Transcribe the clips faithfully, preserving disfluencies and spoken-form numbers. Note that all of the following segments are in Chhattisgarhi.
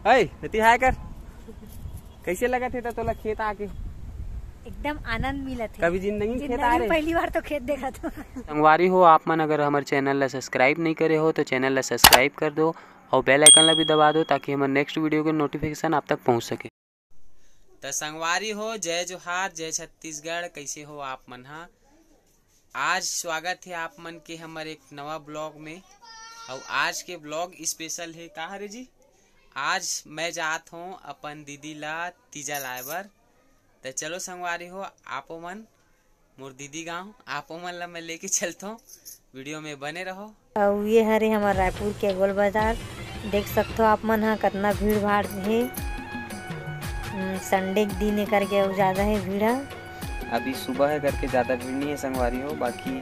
अय, एती हाय कर। कइसे लगत हे त तोला खेत आके? एकदम आनंद मिलत हे। कभी जिंदगी में खेत आ रहे? पहली बार तो खेत देखत हँव। संगवारी हो, आप मन अगर हमर channel ला subscribe नहीं करे हो तो channel ला subscribe कर दो और bell icon ला भी दबा दो, ताकि हमर next video के notification आप तक पहुँच सके। त संगवारी हो, जय जोहार, जय छत्तीसगढ़। कइसे हो आप मन हा? आज स्वागत हे आप मन के हमर एक नवा vlog में। अउ आज के vlog special हे, का हरे जी? आज मैं जात हँव अपन दीदी ला तीजा लाए बर। त चलो संगवारी हो, आपो मन मोर दीदी गाँव, आपो मन ला मैं लेके चलत हँव, video में बने रहो। अउ ये हरे हमर रायपुर के गोल बाजार, देख सकथो आप मन ह कतना भीड़ भाड़ हे। हम्म, Sunday के दिन ए करके अउ ज्यादा हे भीड़ ह। अभी सुबह हे करके ज्यादा भीड़ नहीं हे संगवारी हो, बाकी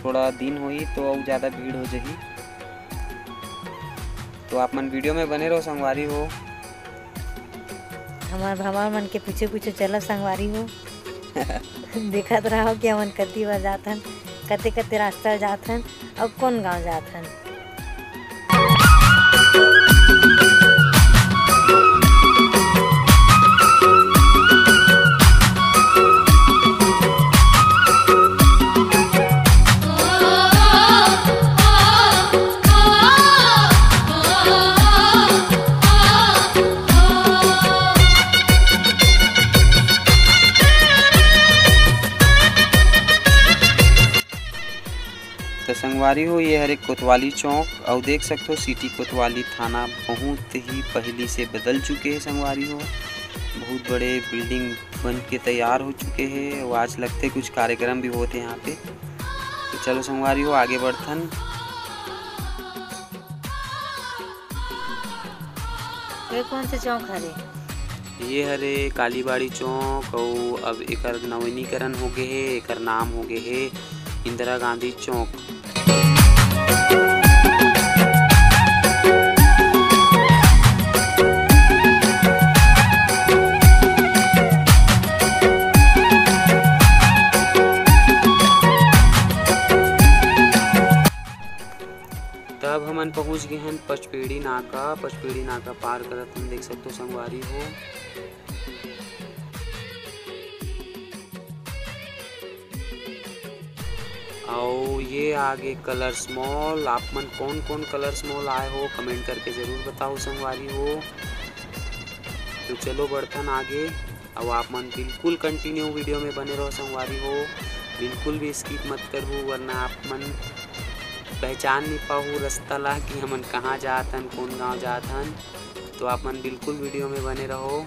थोड़ा दिन होही तो अउ ज्यादा भीड़ हो जाही। तो आप मन video में बने रहो संगवारी हो। हमर भंवर मन के पीछे पीछे चलत संगवारी हो। देखत रहो कि हमन कति बर जाथन, कते कते रास्ता जाथन, अउ कोन गांव जाथन। त संगवारी हो, ये हरे कोतवाली चौक, अउ देख सकथो सिटी कोतवाली थाना बहुत ही पहिली से बदल चुके हे संगवारी हो। बहुत बड़े building बन के तैयार हो चुके हे, अउ आज लगथे कुछ कार्यक्रम भी होत हे यहाँ पे। तो चलो संगवारी हो, आगे बढ़थन। ये कोन से चौक हरे? ये हरे कालीबाड़ी चौक, अउ अब एकर नवीनीकरण हो गे हे, एकर नाम हो गे हे इंदिरा गांधी चौक। तब हमन पहुंच गे हन पचपेड़ी नाका। पचपेड़ी नाका पार करत हम देख सकथो संगवारी हो। अउ ये आगे Colors Mall। आप मन कौन कौन Colors Mall आए हो, comment करके जरूर बताओ संगवारी हो। तो चलो बढ़थन आगे। अउ आप मन बिल्कुल continue video में बने रहो संगवारी हो, बिल्कुल भी skip मत करहु, वरना आप मन पहचान नहीं पाहु रास्ता ला कि हमन कहाँ जात हन, कौन गांव जात हन। तो आप मन बिल्कुल video में बने रहो।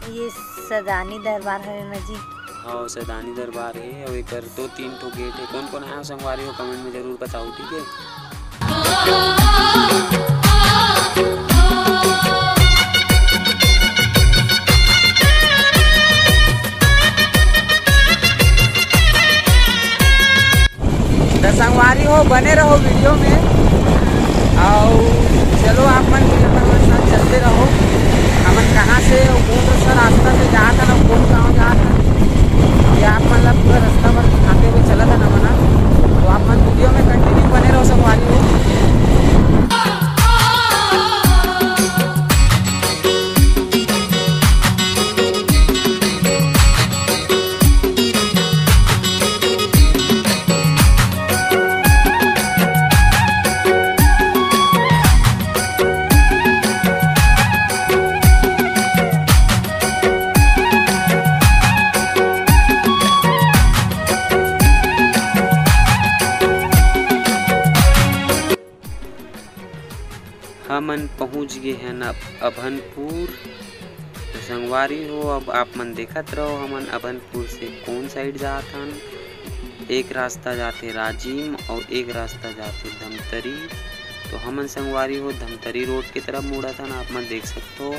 ये सैदानी दरबार हरे ना जी? हाँ, सैदानी दरबार हे अउ एकर दो तीन ठो gate हे। कौन कौन आए हो संगवारी हो, comment में जरूर बताओ, ठीक है? त संगवारी हो, बने रहो video में। अउ चलो, आप मन भी अपन मन साथ चलते रहो। हमन कहाँ से अउ कौन सा रास्ता से जात हन अउ कौन गाँव जात हन, ये आप मन ला पूरा रास्ता भर दिखाते हुए चलत हन हमन ह। तो आप मन video में continue बने रहो संगवारी हो। पहुंच गे हन अब अभनपुर। तो संगवारी हो, अब आप मन देखत रहो, हमन अभनपुर से कौन side जात हन। एक रास्ता जाथे राजिम और एक रास्ता जाथे धमतरी। तो हमन संगवारी हो धमतरी road के तरफ मुड़त हन, आप मन देख सकत हो।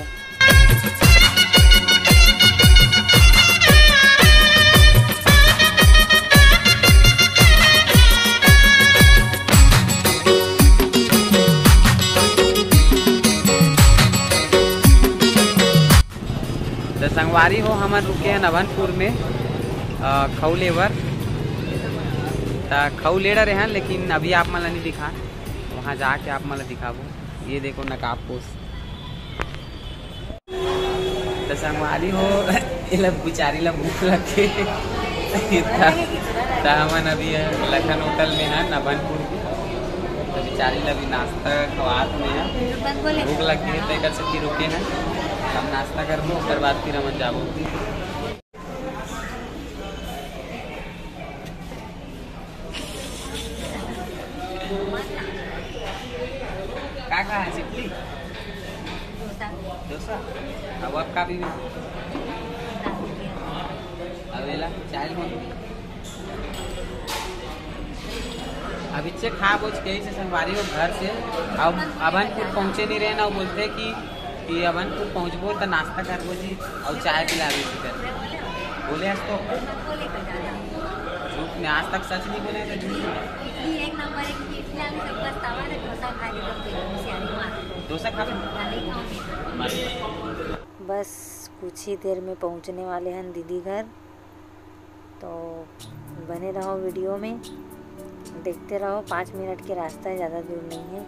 त संगवारी हो, हमन रुके हन अभनपुर में, अ, खऊ ले बर। त खऊ ले डरे हन, लेकिन अभी आप मन ला नहीं दिखा, वहाँ जाके आप मन ला दिखाबो। ये देखो नकाब पोश। त संगवारी हो, एला बिचारी ला भूख लग गे। त, त हमन अभी लखन होटल में हन, अभनपुर के। त बिचारी ला अभी नाश्ता खवात में हन। भूख लग गे, त एकर सेती रुके हन। हम नाश्ता करबो, ओकर बाद फिर हमन जाबो। का खा है, चिपली? डोसा। डोसा? अब आप का पीबे? अब एला चाय ले। अब इच्छे खा बोझ के से संगवारी हो घर से, अब अभनपुर पहुँचे नहीं रहे ना, वो बोलते कि कि अभनपुर पहुँचबो त नाश्ता करबो जी, और चाय पिलाबे जी कर। बोले हस तो झूठ में, आज तक सच नहीं बोले तो झूठ में। इडली एक नंबर है, क्योंकि इडली आलू सब पछतावा रे, डोसा खा के तो पेट में से आने मार। डोसा खाबे? नहीं खाऊंगी। बस कुछ ही देर में पहुँचने वाले हैं दीदी घर। तो बने रहो वीडियो में, देखते रहो। पाँच मिनट के रास्ता है, ज़्यादा दूर नहीं है।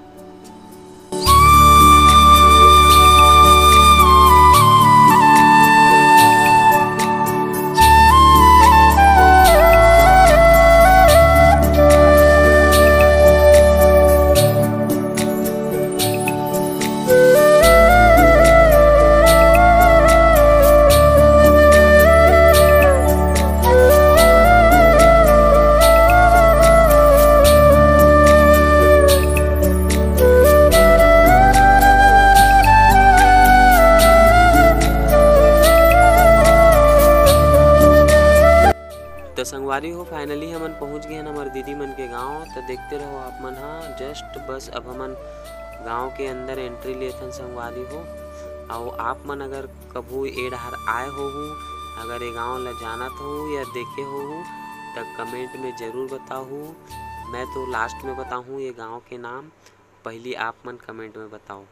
तो संगवारी हो, finally हमन पहुंच गए हन हमर दीदी मन के गांव। तो देखते रहो आप मन हा, just बस अब हमन गांव के अंदर entry लेथन संगवारी हो। और आप मन अगर कभू ए डहर आए होहू, अगर ये गांव ला जानत होहू या देखे होहू, त comment में जरूर बताहू। मैं तो last में बताहूँ ये गांव के नाम, पहली आप मन comment में बताओ।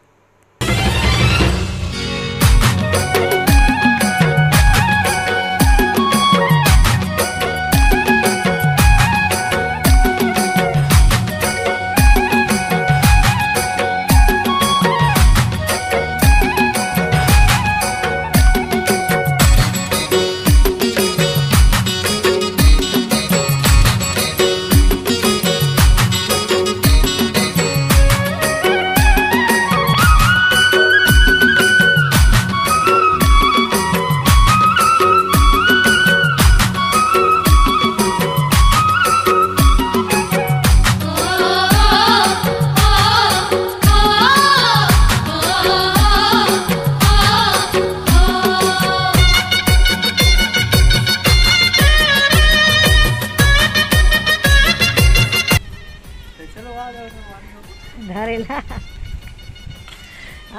धरेला।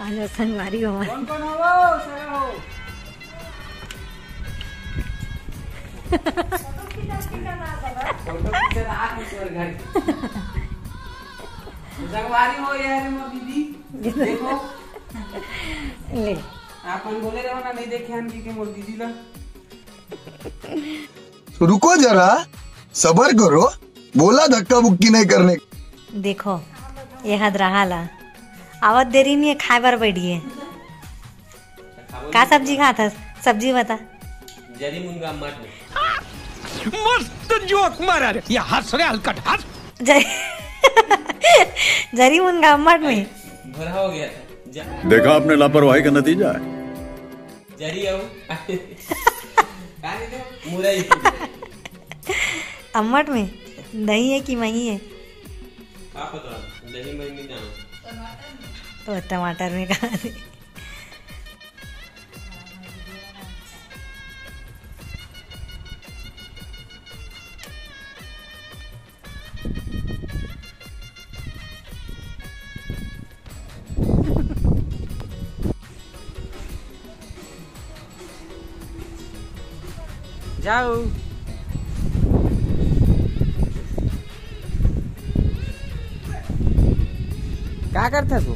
आज संगवारी हो। कौन कौन हो वो? सारा हो। फोटो खींचा, खींचा ना दादा। फोटो खींचा ना, आज तोर घर। संगवारी हो यार, मोर दीदी। देखो। ले। आप मन बोले रहो ना, नहीं देखे हम जी के मोर दीदी ला। रुको जरा, सबर करो, बोला धक्का मुक्की नहीं करने। देखो, ये हद रहा ला। आवत देरी नहीं है, खाए बर बैठिए। का सब्जी खात हस? सब्जी बता। जरी मुनगा मट में। मस्त जोक मारा रे। ये हंस रे हलकट, हंस। जरी, जरी मुनगा मट में। भरा हो गया था। जा। देखा आपने लापरवाही का नतीजा है। जरी आऊ। का रे दे? मुरई। अम्मट में दही है कि मही है? का पता, दही मही नहीं जानो। टमाटर में कहा दे। जाओ। का करथस वो?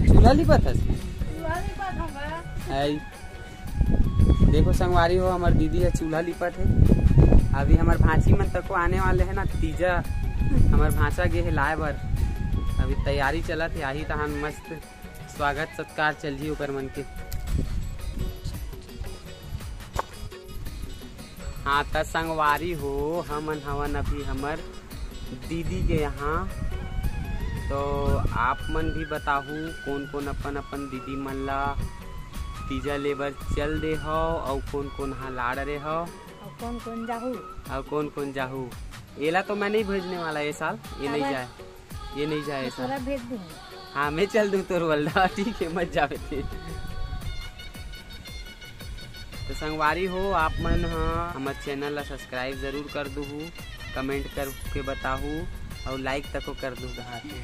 चूल्हा लिपत हस? चूल्हा लिपत हूँ बा। आई। देखो संगवारी हो, हमर दीदी ह चूल्हा लिपत हे। अभी हमर भांची मन तको आने वाले हे ना, तीजा हमर भांचा गे हे लाए बर। अभी तैयारी चलत हे, आही तहान मस्त स्वागत सत्कार चलही ओकर मन के। हाँ, त संगवारी हो, हमन हवन अभी हमर दीदी के यहाँ। तो आप मन भी बताहू, कोन कोन अपन अपन दीदी मन ला तीजा ले बर चल दे हव, अउ कोन कोन हा लाड़ रे हव, अउ कोन कोन जाहू? अउ कोन कोन जाहू? एला तो मैं नहीं भेजने वाला ये साल, ये नहीं काबर? जाए, ये नहीं जाए ये साल। तोला भेज दूँ। हाँ, मैं चल दूँ तोर वल्दा, ठीक है, मत जावे ते। तो संगवारी हो, आप मन ह हमर चैनल ला सब्सक्राइब जरूर कर दूहू, कमेंट करके बताहू, अउ लाइक तको कर दू कहा थे।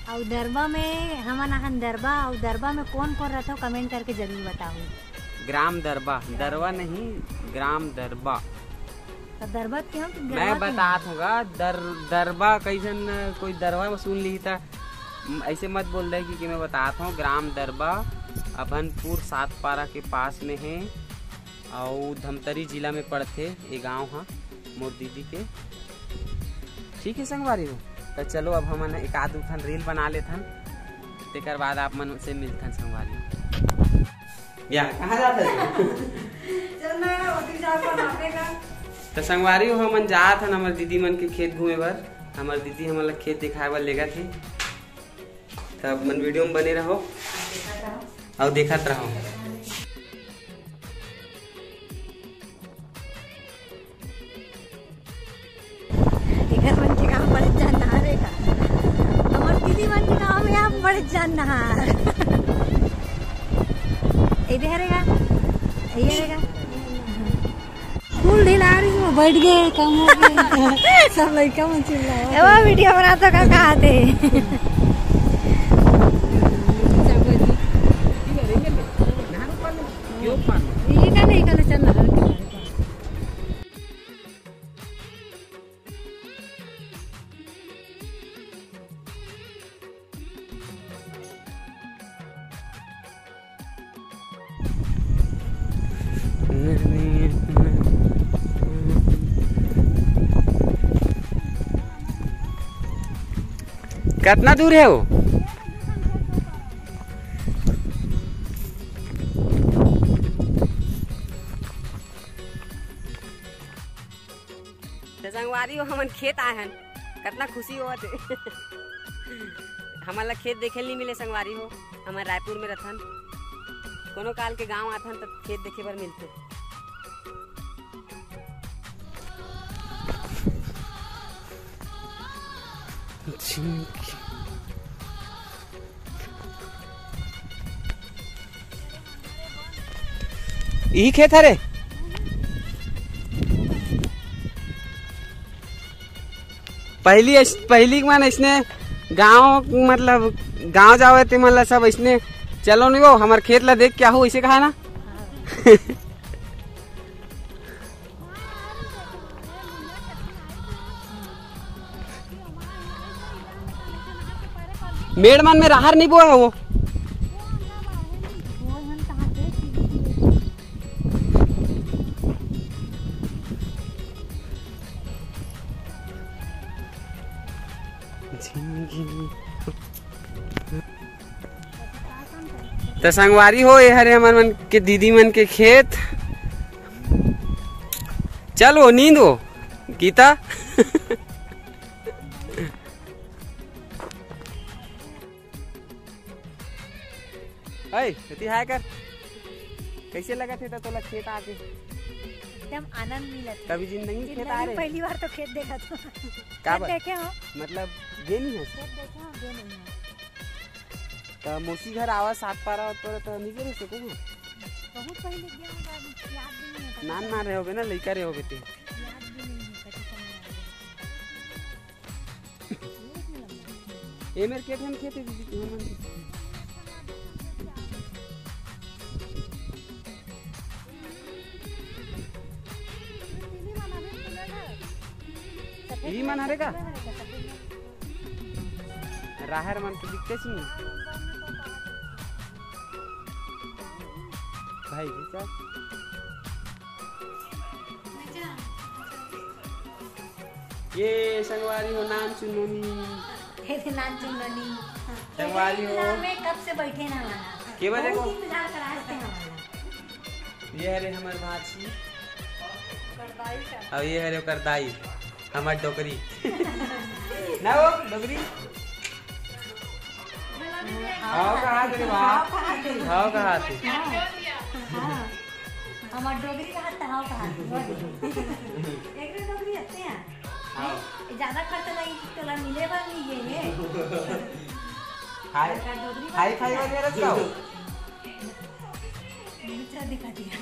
अउ दरबा में हमन आहन दरबा, अउ दरबा में कोन कोन रथो, कमेंट करके जरूर बताहू। ग्राम दरबा, दरवा नहीं, ग्राम दरबा। तो दरबा क्यों कि मैं गरबा क्यों? बतात हूँ गा, दर-, दरबा कइसन कोई दरवा में सुन ली था, म-, ऐसे मत बोल दे कि, कि मैं बतात हूँ। ग्राम दरबा अभनपुर सातपारा के पास में है, अउ धमतरी जिला में पड़थे ये गांव हा मोर दीदी के। ठीक है संगवारी हो, तो चलो अब हमन एक आध ठन रील बना लेथन, तेकर बाद आप मन से मिलथन संगवारी हो। या, कहाँ जात हस? चल ना, ओती जा पर नापे का। त संगवारी हो, हमन जात हन हमर दीदी मन के खेत घूमे बर। हमर दीदी हमन ला खेत दिखाए बर लेगत हे। त आप मन वीडियो में बने रहो अउ देखत रहो। एकर मन के गाँव बड़े जान नहार हे का? हमर दीदी मन के गाँव में आप बड़े जान नहार। ए दे हरे का? ए हरे का? फूल ढिलारी में बैठ गए, कम हो गए। सब लइका मन चिल्ला। ए वो वीडियो बनात हो का, कहा थे? ये का नहीं, कल चल नहार के। कितना दूर है वो? त संगवारी हो, हमन खेत आए हन, कतना खुशी होवत हे। हमन ला खेत देखे ल नहीं मिले संगवारी हो, हमन रायपुर में रथन, कोनो काल के गांव आथन त खेत देखे बर मिलथे। इही खेत हरे। पहली अस-, पहली के मन अइसने गांव, मतलब गांव जावे ते मन ला सब अइसने, "चलो नहीं वो, हमर खेत ला देख के आहू," अइसे कहा ना। मेड़ मन में राहर नहीं बोए हो। त संगवारी हो, ये हरे हमर मन के दीदी मन के खेत। चल वो नींद वो गीता। ऐ, एती हाय कर। कैसे लगत हे त तोला खेत आके? एकदम आनंद मिलत हे। कभी जिंदगी में खेत जिंदगी आ में रहे? पहली बार तो खेत देखत हूँ। का खेत बात? देखे हो? मतलब, गे नहीं है? खेत देखे हो, गे नहीं है। त मौसी घर आवा, सात पारा, पर त नइ गे रहे सको। बहुत पहले गया होगा, अभी याद भी नहीं है, पता नान नहीं। नान रहे होबे ना, लइका रहे होबे ते। याद भी नहीं है, पता नहीं। ये मेरे के ठन खेत है दीदी, तुमन मन। ई मन हरे का? राहर मन तो दिखते ही नहीं। भाई जी साहब। ये संगवारी हो, नानचुन नोनी। तेरे नानचुन नोनी। संगवारी हो। इंतजार में कब से बैठे ना वाला। के बजे दो को? इंतजार करा रहे हैं हमारा। ये हरे हमर भांची। करदाई का। अउ ये हरे ओकर दाई, हमर डोकरी। ना वो डोकरी? हाव कहा थे, वाह। हाव कहा थे। हाँ। हाँ। हमार डोगरी कहा था, हाव कहा थे। बोल। एक रे डोगरी आते हैं। हाव। ये ज्यादा खर्च नहीं, तोला मिले बर नहीं ये है। हाय। का डोगरी हाय, बात खाई है। वाली रख जाओ। दूसरा दिखा दिया।